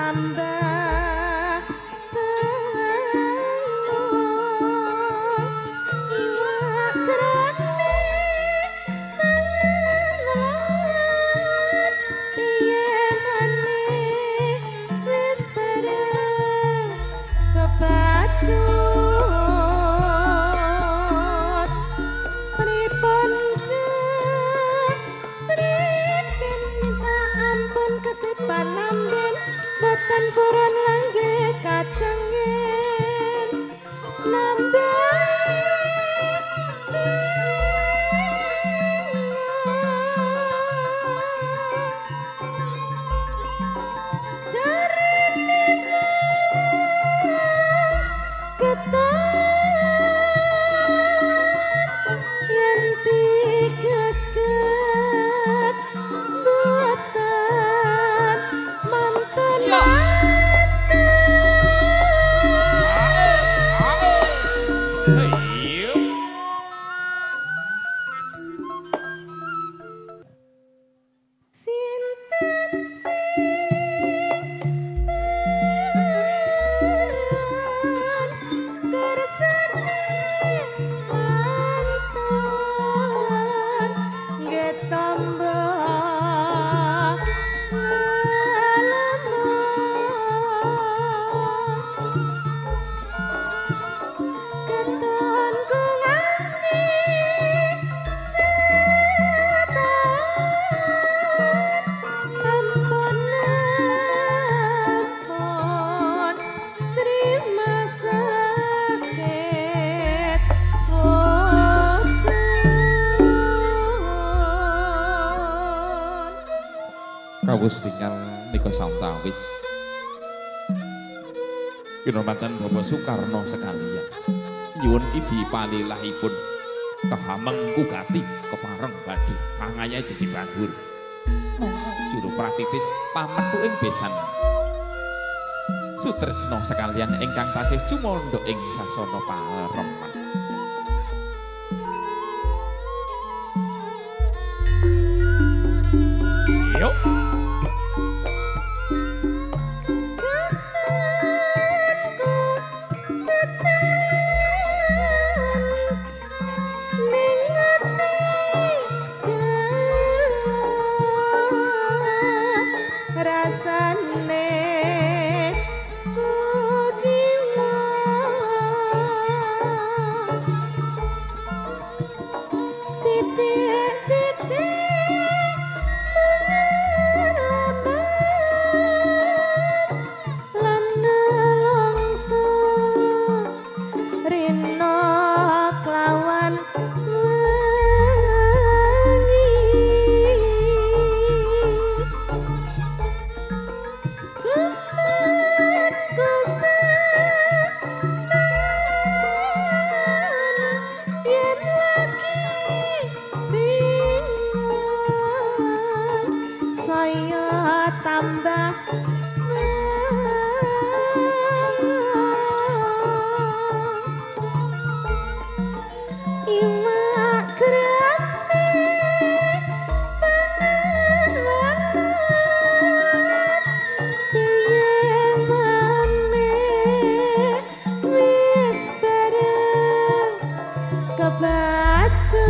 Tambah bingung iwak krane mangan welat piye maneh wis bareng kebacut pripun kepriben minta ampun ketipan lamben boten purun langge kacengen nambahi bingung jarene wong ketan yen digeget boten manten manten. Ayo. Sinten sing purun kersane mantun nggih tombo ngelemu ketonku nganti setahun ampun ampun terima sakit putun. Kawus tinggal nika sawetawis. Kinurmatan Bapak Soekarno sekalian. Nyuwun idi palilahipun kehameng kugati kepareng badhe pangayahe jeji bandur. Juru pratitis pamethu ing besan. Sutresno sekalian ingkang tasih jumandha ing sasana pareman. Yuk. Ketonku setan ning ati gelo rasane kuciwa sithik-sithik mengalaman lan nelongso rina kelawan wengi gemenku setan yen lagi bingung saya tambah bingung iwak krame pangan welat piye maneh wis bareng kebacut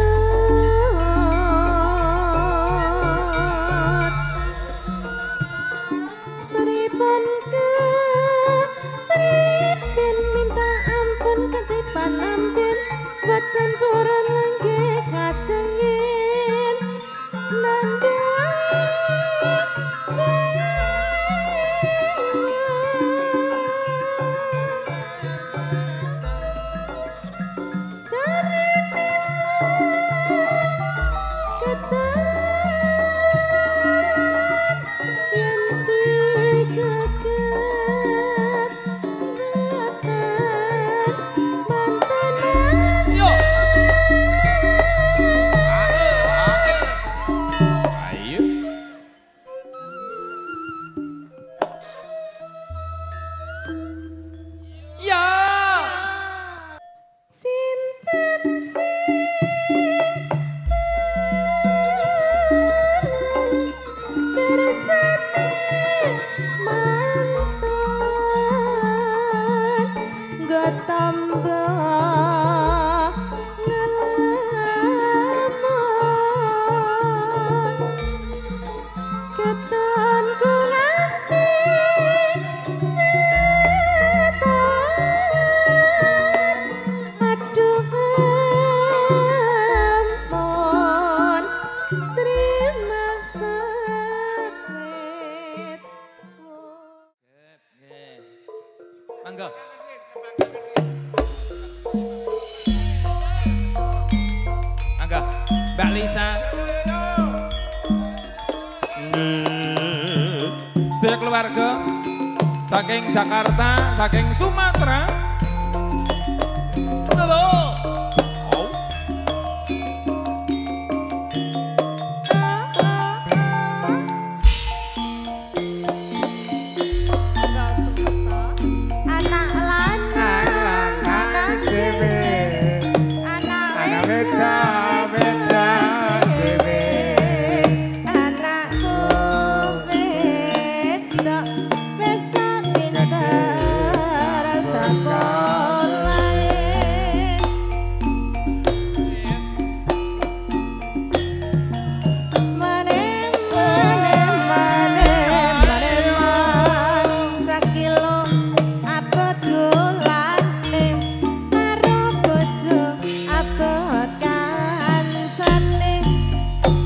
pripun kepriben minta ampun ketipan lamben boten purun lengge kacengin nambahi bingung jarene wong ketan yen digeget boten manten. Yo. Mangga. Mangga, Mbak Lisa. Sedaya keluarga saking Jakarta, saking Sumatera. Halo. Oh. Anak lanang, anak dhewe, anak anak wedok wedok dhewe. Anakku wedok wis pinter sekolahe. Mane mane mane mane sakilo abot gulane karo bojo abot kancane.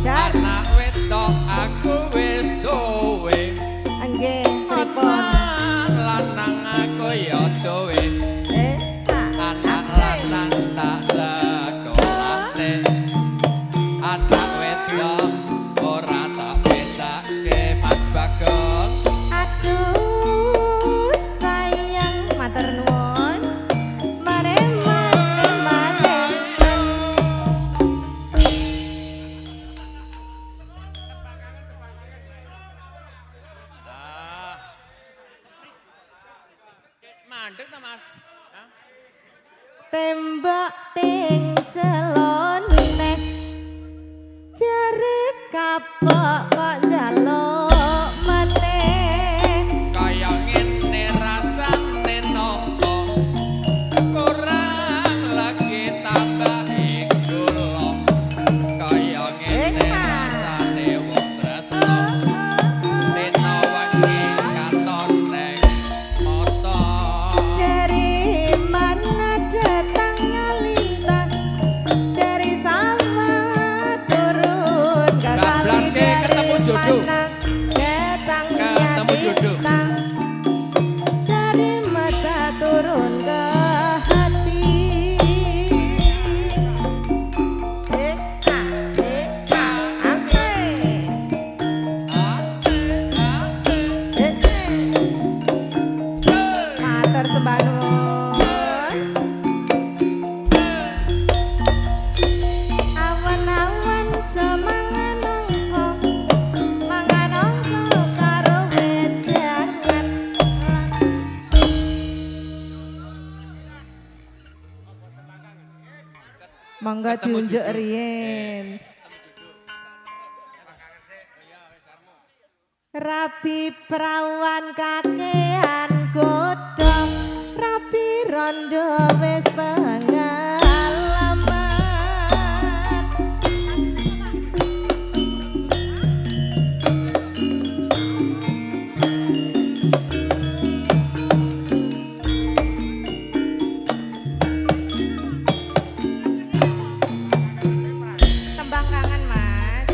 Dar Anak wedok aku wis duwe. Nggih, pripun? Anak lanang aku ya duwe. Eh, Anak lanang tak sekolahne. Anak wedok ora tak bedake Mas Bagong. Aduh sayang matur nuwun. Mane mane mane. Ah. Mandek ta Mas? Hah? Tembak ting celone jare kapok kok jaluk meneh. Kaya ngene rasane nampa kurang lagi tambahi gula. Kaya ngene rasane wong tresno. Dina wengi katon ning mata. Dari mana datangnya lintang? Dari sawah turun ke kali. Bablas ke, Dari ketemu jodoh. mana datangnya Ketemu jodoh. cinta? Dari mata turun ke hati. Eh, ah, eh, ah, ah, eh. Ah, ah, Eh, eh. Matur sembah nuwun. Awan-awan aja mangan angka. Mangan angka karo wedangan. Monggo Ketemu diunjuk jodoh. riyin. Rabi prawan kakean godhong, rabi rondo wis pengalaman. Tembang kangen, Mas.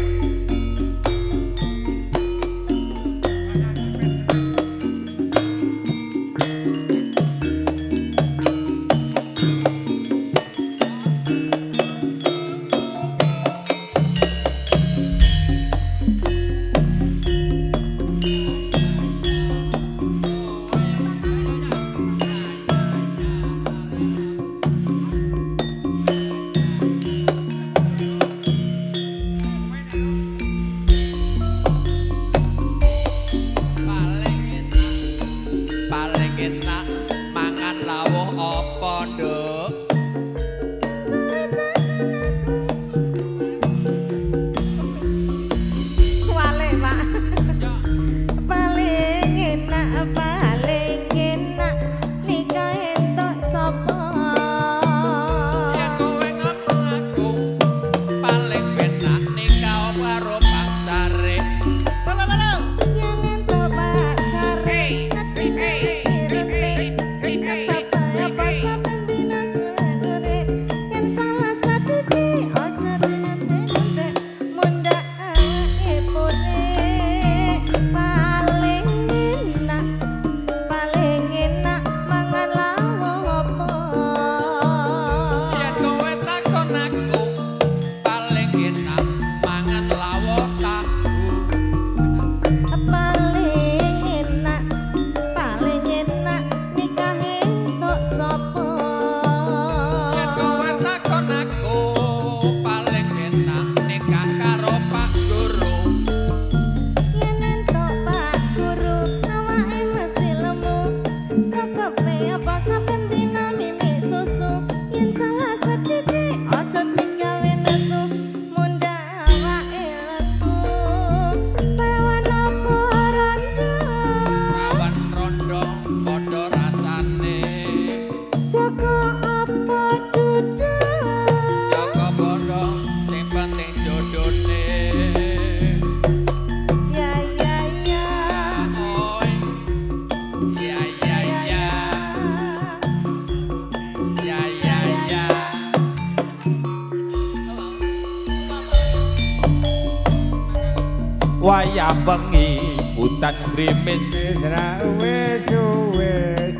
wayah wengi udan grimis. Wis ra wis wis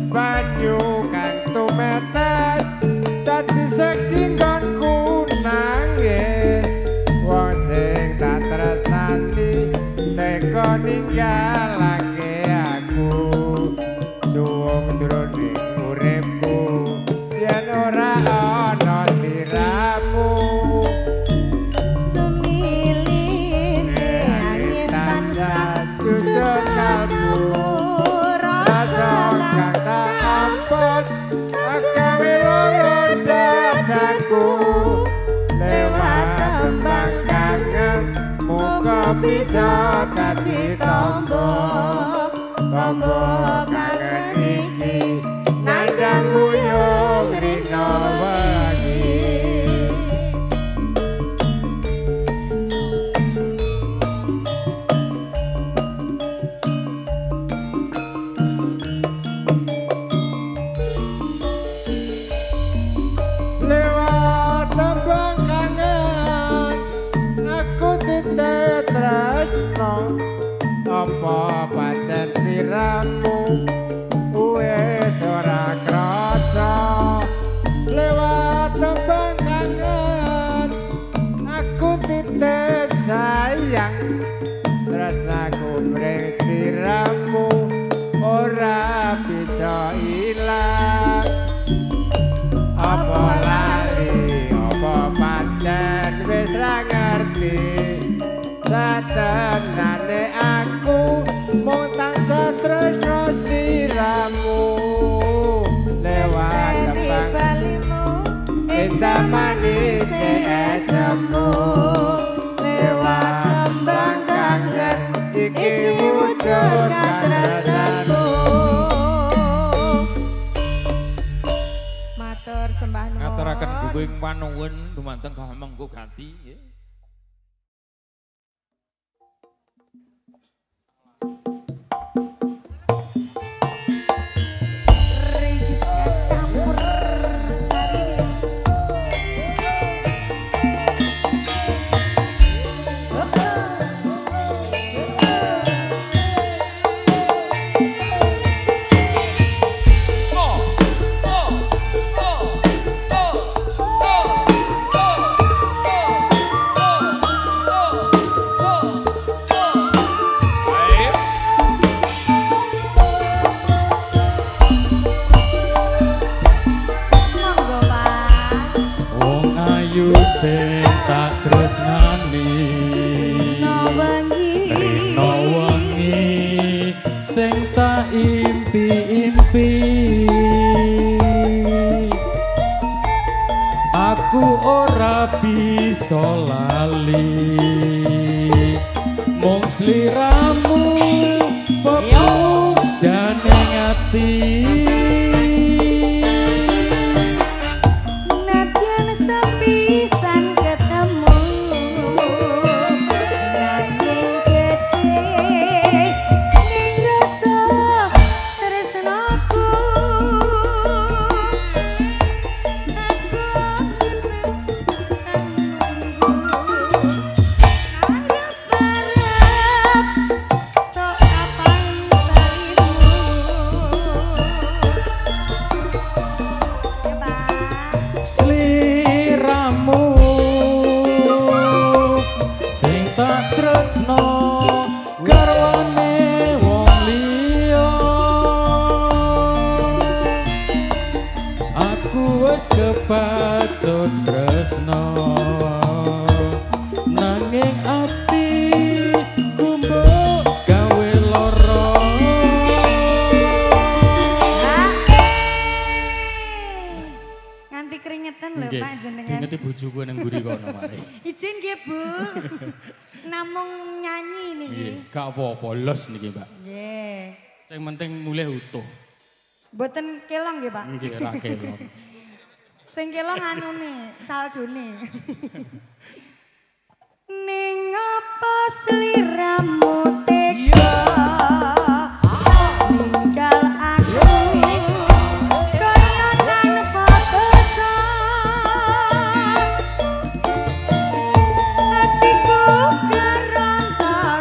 banyu kang tumetes dadi seksi nggonku nangis. Wong sing tak tresnani teka ninggalake aku. Suwung jroning uripku yen ora ana sliramu. Sumilire angin tansah tutut kalbu rasa rasa kang tak ampet gawe loro dadaku. Lewat Lewat tembang tembang kangen muga bisa dadi tombo tombo kangen kangen iki nandang nguyung rino wengi. Lewat tembang kangen aku titip tresno apa pancen sliramu wis ora krasa. Lewat tembang kangen aku titip sayang tresnaku mring sliramu ora bisa ilang. Apa lali apa pancen wis ra ngerti satenane aku mung tansah tresno sliramu. Lewat Teni tembang balimu indah manis esemu lewat tembang kangen iki iki wujud wujud katresnanku. Matur sembah nuwun. Ngaturaken guguing panuwun dumateng Kamengku Gati nggih. Regis campur sari. Oh, oh, oh, oh, oh, oh, oh, oh, oh, oh. Ayo. Monggo Pak. Wong ayu sing tak tresnani Rino wengi. Rino wengi sing tak impi-impi. Aku ora bisa lali mung sliramu pepujane ati. Nadyan sepisan ketemu nanging gedhe ning rasa tresnaku. Aku sanggup arep-arep sok kapan balimu. Ya Pak. Sliramu sing tak tresno garwane wong liya. Aku wis kepacut tresno nanging ati mbok gawe lara. Nganti keringetan lho Nggih, Pak jenengan. Diingeti bojoku nang mburi kono mari. Izin nggih Bu. Namung nyanyi niki. Nggih, gak apa-apa los niki, Mbak. Nggih. Sing penting mulih utuh. Mboten kelong nggih Pak. Nggih, ra kelong. Sing kelong anune, saldune. Ning apa sliramu tega ninggal aku kaya tanpa basa. Atiku keronta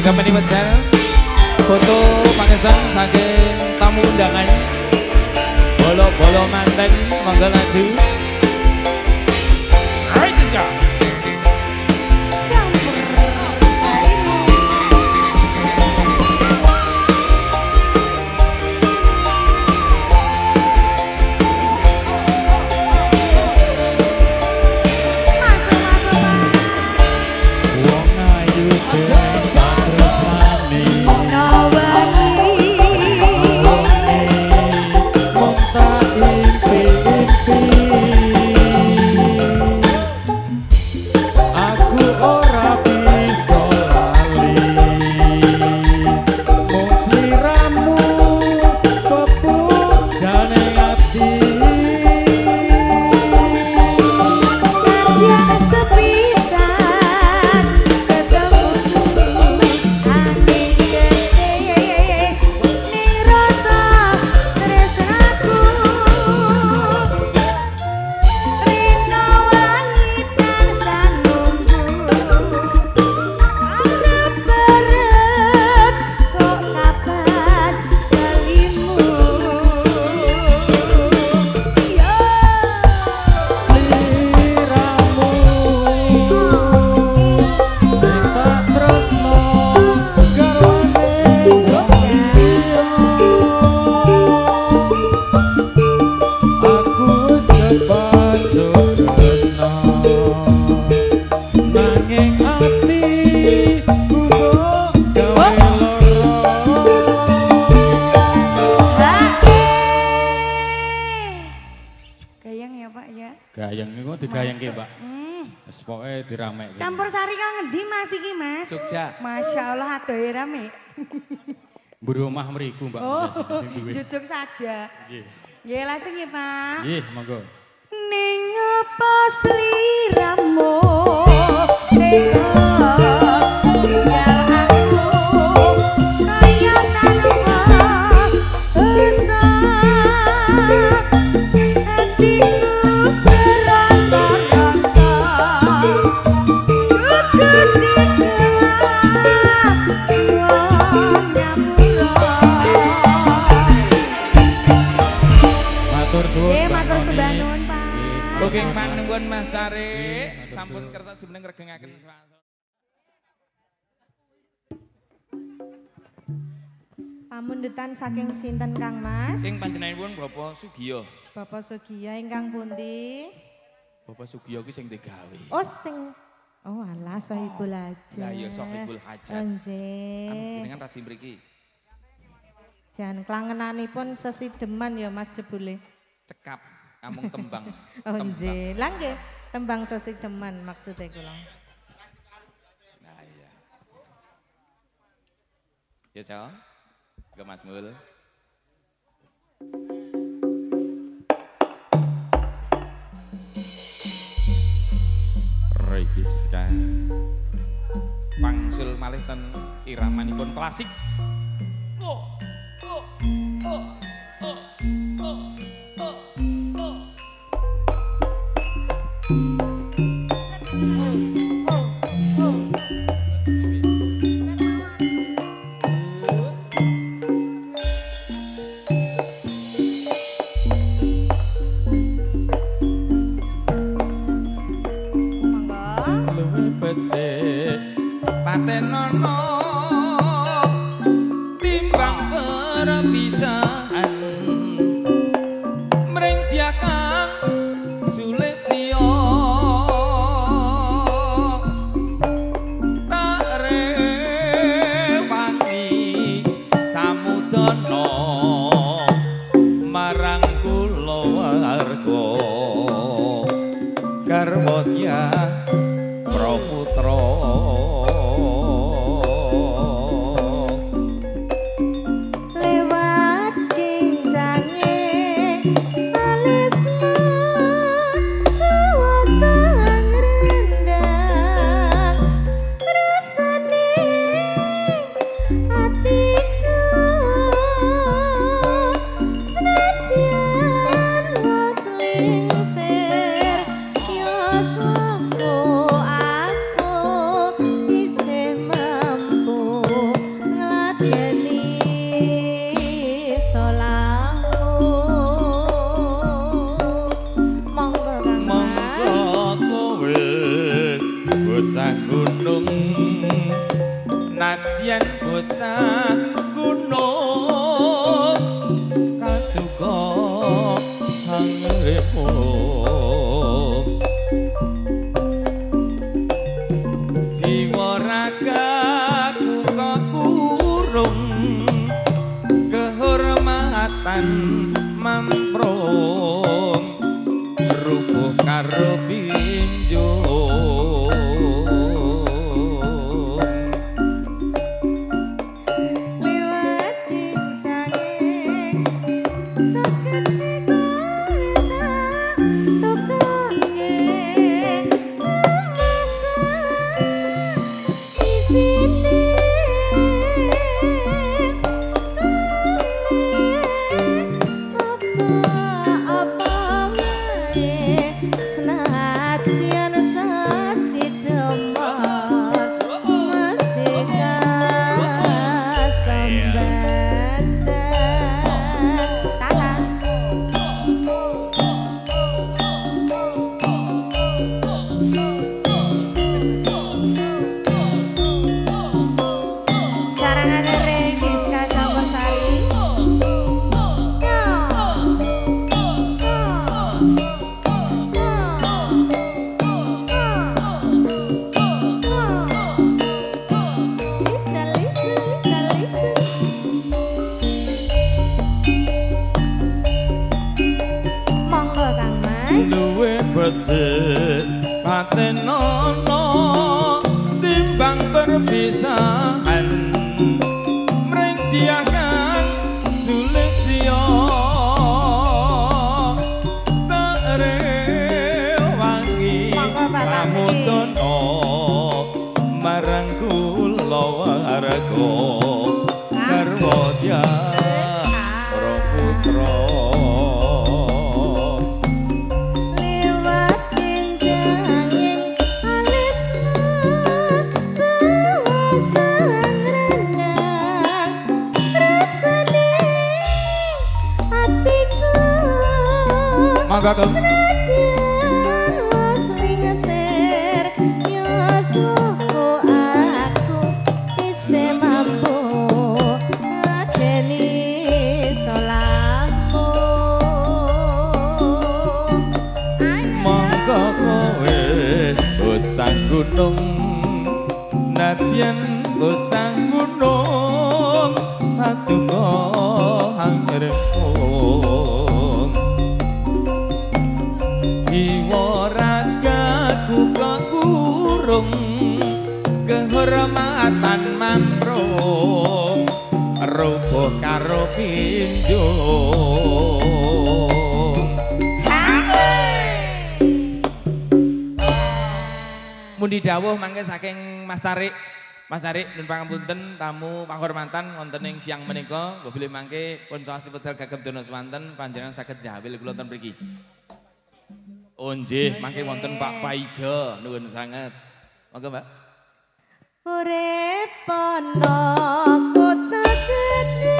Tanggapan wekdal foto pangestan saking tamu undangan. Bolo-bolo manten monggo laju. Alright, let's go. Campur sarimu. Masuk, masuk, Pak. Wong ayu sing tak tresnani. No wengi. Mung tak impi-impi. Aku ora bisa lali. Mung sliramu pepujane ati. Nadyan sepisan ketemu ati gede ning rasa tresnaku rino wangi tansah nunggu arep-arep sok kapan balimu yo. Sliramu sing tak tresno garwane wong liya. Aku wis kepacut tresno nanging ati ku mbok gawe lara. Gayeng ya Pak ya. Gayeng niku digayengke, Pak. Wis pokoke diramekke. Campur sari kang ngendi Mas iki Mas? Jogja. Masya Allah adohe rame. Mburi omah mriku, Mbak. Oh, Sing duwe. jujuk saja. Nggih. Nggih langsung ya Pak. Nggih, monggo. Ning apa sliramu tega tinggal aku kaya tanpa usah hatiku berontak-rontak Gusti kelak wong nyapura. Matur suwun. Nggih, Mbak matur Noni. sembah nuwun, Pak. Nggih, Oke, matur manuwun Mas Cari. Nggih, matur Sampun suwun. kersa jumeneng regengaken swasa. Pamundutan saking sinten Kang Mas? Ing panjenenganipun Bapak Sugiyo. Bapak Sugiya ingkang pundi? Bapak Sugiyo ki sing digawe. Oh sing Oh alah Sohibul Hajat. Lah iya Sohibul Hajat. Anu Nggih. jenengan radi mriki. Jan klangenanipun sesideman ya Mas jebule. Cekap amung tembang. Oh Tembang. nggih. Lah nggih, tembang sesideman maksudnya kula. Nah iya. Ya Cok. Ke Mas Mul. Regiska. Pangsul malih ten iramanipun klasik. Oh, oh, oh, oh, oh, oh, oh. Monggo. Luwih becik Patenono timbang perpisahan mring dyah kang sulistya tak rewangi samudana marang kulawarga garwa dyah Praputra. Lewat kincange alisma kawasang rendang rasane atiku senadyan wis lingsir yuswaku aku isih mampu. Nadyan bocah gunung kaduka hangripung jiwa ragaku kok kurung kehormatan mamprung rubuh karo pinjung. Liwat ginjange tegedhe kota tukange memasak isine apa-apa wae senadyan sasideman mesti kasambatan. Tata. Sarangane Regiska Campursari. Monggo Kang Mas. Luwe becik patenono timbang perpisahan mring tiyang kang sulistya terewangi Monggo, Pak Tamki. pamutana marang kula warga garwa para putra. Lewat ginjanging alismu tuwasan rendang rasane atiku. Monggo, Kang. Senadyan wis lingsir yuswaku aku isih mampu ngladeni salahmu. Monggo kowe bocah gunung nadyan bocah gunung paduka hangripung jiwa ragaku kok kurung kehormatan mamprung rubuh karo pinjung. Mundi dawuh mangke saking Mas Carik. Mas Carik nun pangapunten tamu panghormatan wonten ing siang menika bilih mangke pun sawasi wedal gagem dono swanten panjenengan saged jawil kula wonten mriki. Oh nggih, mangke wonten Pak Paijo nuwun sanget. Monggo Mbak. Urip ana kota gedhe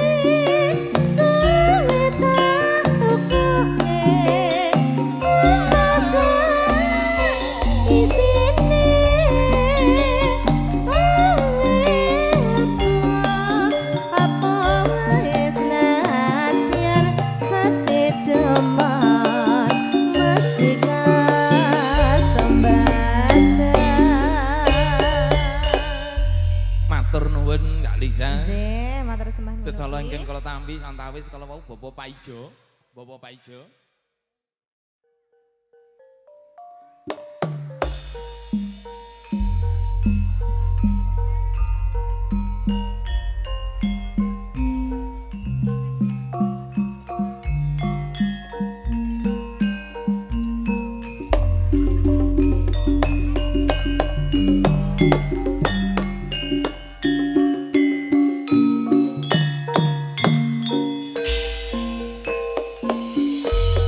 kowe tak tukoke memasak isine kowe apa wae senadyan sasideman mesti kasembatan. Matur nuwun Kak Lisa. Nggih, matur sembah nuwun. Cecala ingkang kula tampi santawis kala wau Bapak Paijo, Bapak Paijo. Thank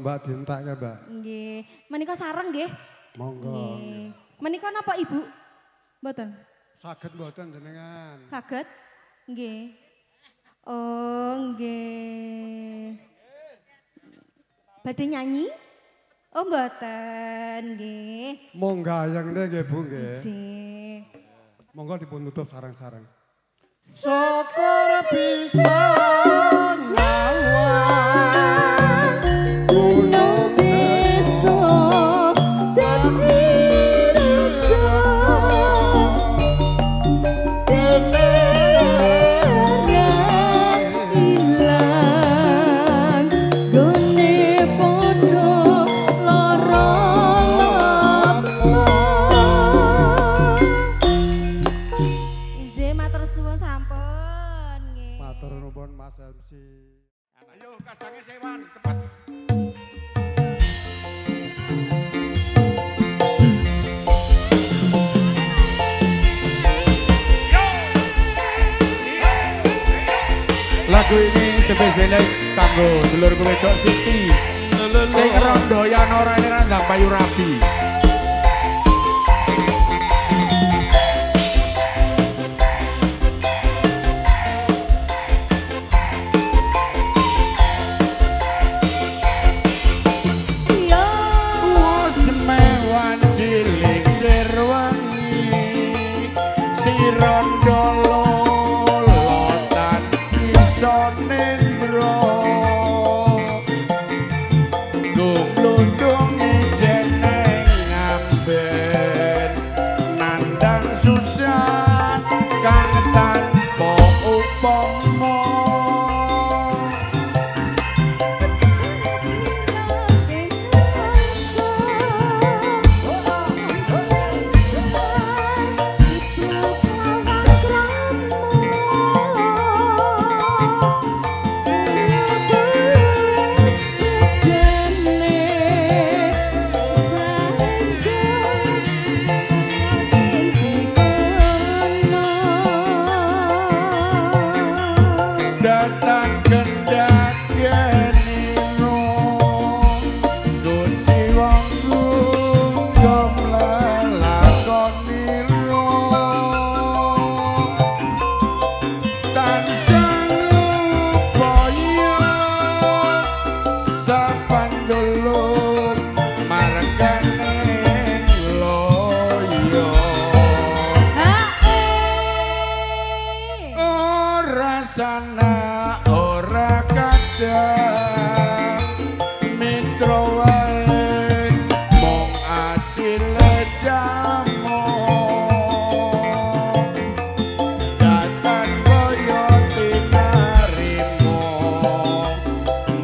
Mbak dintakke, Mbak. Nggih. Menika sareng nggih. Monggo. Nggih. Menika napa Ibu? Mboten. Saged mboten jenengan? Saged? Nggih. Oh, nggih. Badhe nyanyi? Oh, mboten nggih. Monggo ayengne nggih Bu nggih. Nggih. Monggo dipun tutup sareng-sareng. Syukur bisa nyawang gunung desa dadi raja dene ilang gone padha lara apa. Injih matur suwun sampun nggih. Matur nuwun Mas MC. Ayo kacange sewan cepet. Lagu ini spesialis kanggo dulurku wedok Siti. Sing rondo yen ora ndang payu rabi. Yo Semewan cilik sirwangi si rondo lolotan iso nendro Glundung jeneng ngamben nandang susah kang tanpa upama. Datang kendang genino Gusti wong gum lelakoniro Tansah upaya sapandulur margane loyo. Ora sana ora kadang mitra wae mung asile jamu datan kaya tinarimo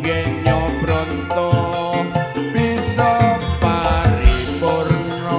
genyo pronto bisa paripurna.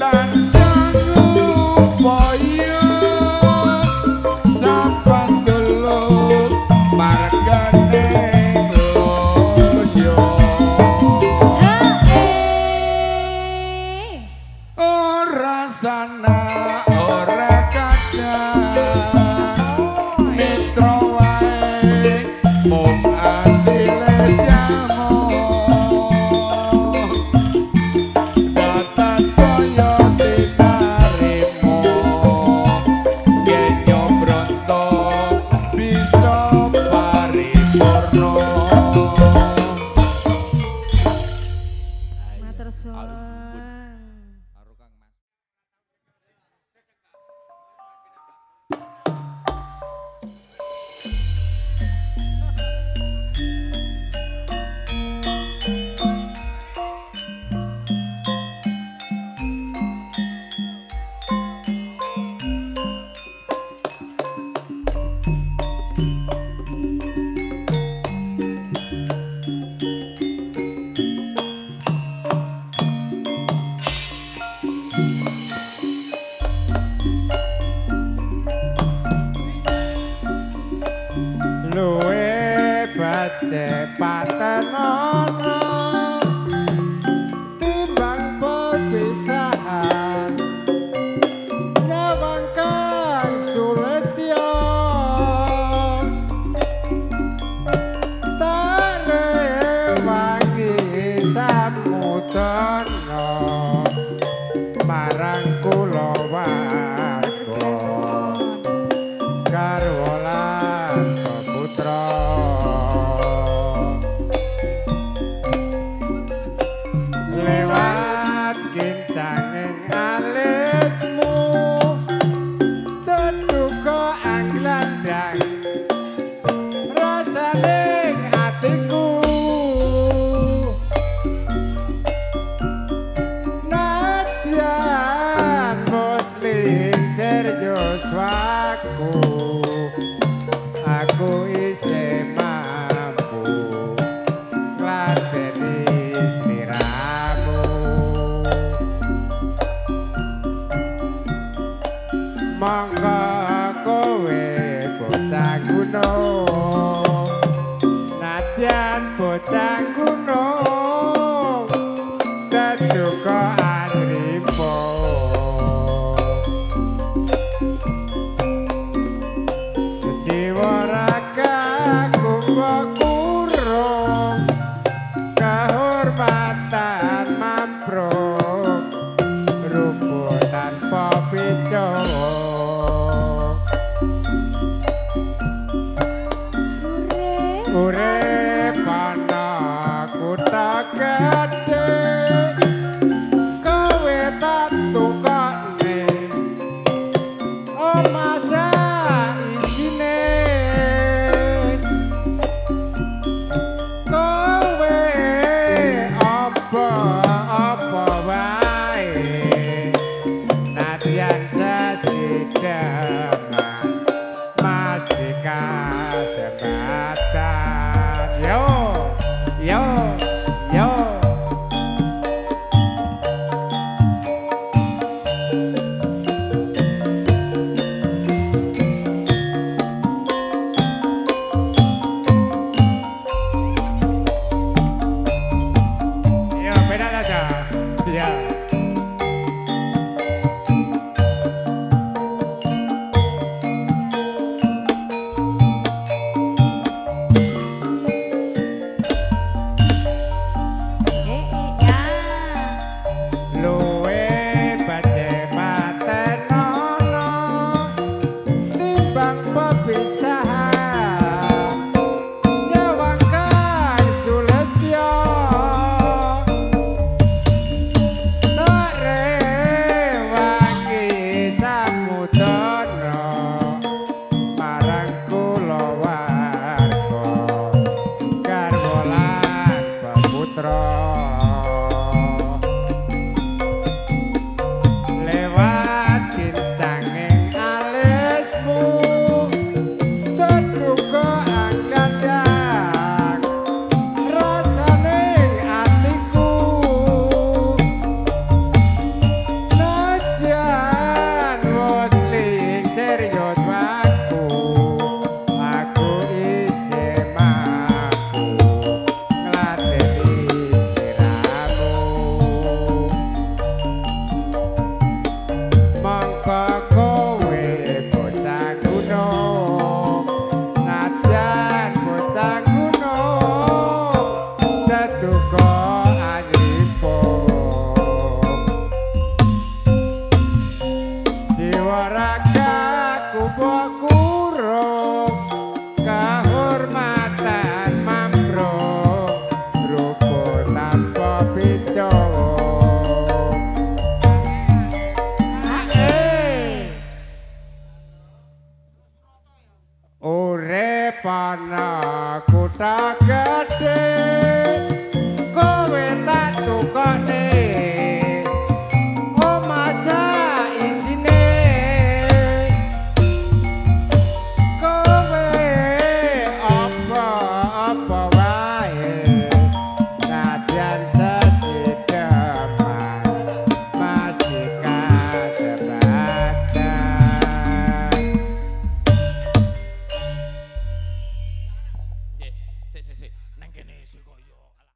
Tansah upaya. warna. Matur suwun. Luwe becik patenono timbang perpisahan nyawang kang sulestya tak rewangi samudana marang kula warga garwa lan putra lewat kincanging alismu tetuka anglandang rasaning atiku nadyan muslim serius waku aku isih mampu ngladeni sliramu. Monggo kowe bocah gunung nadyan bocah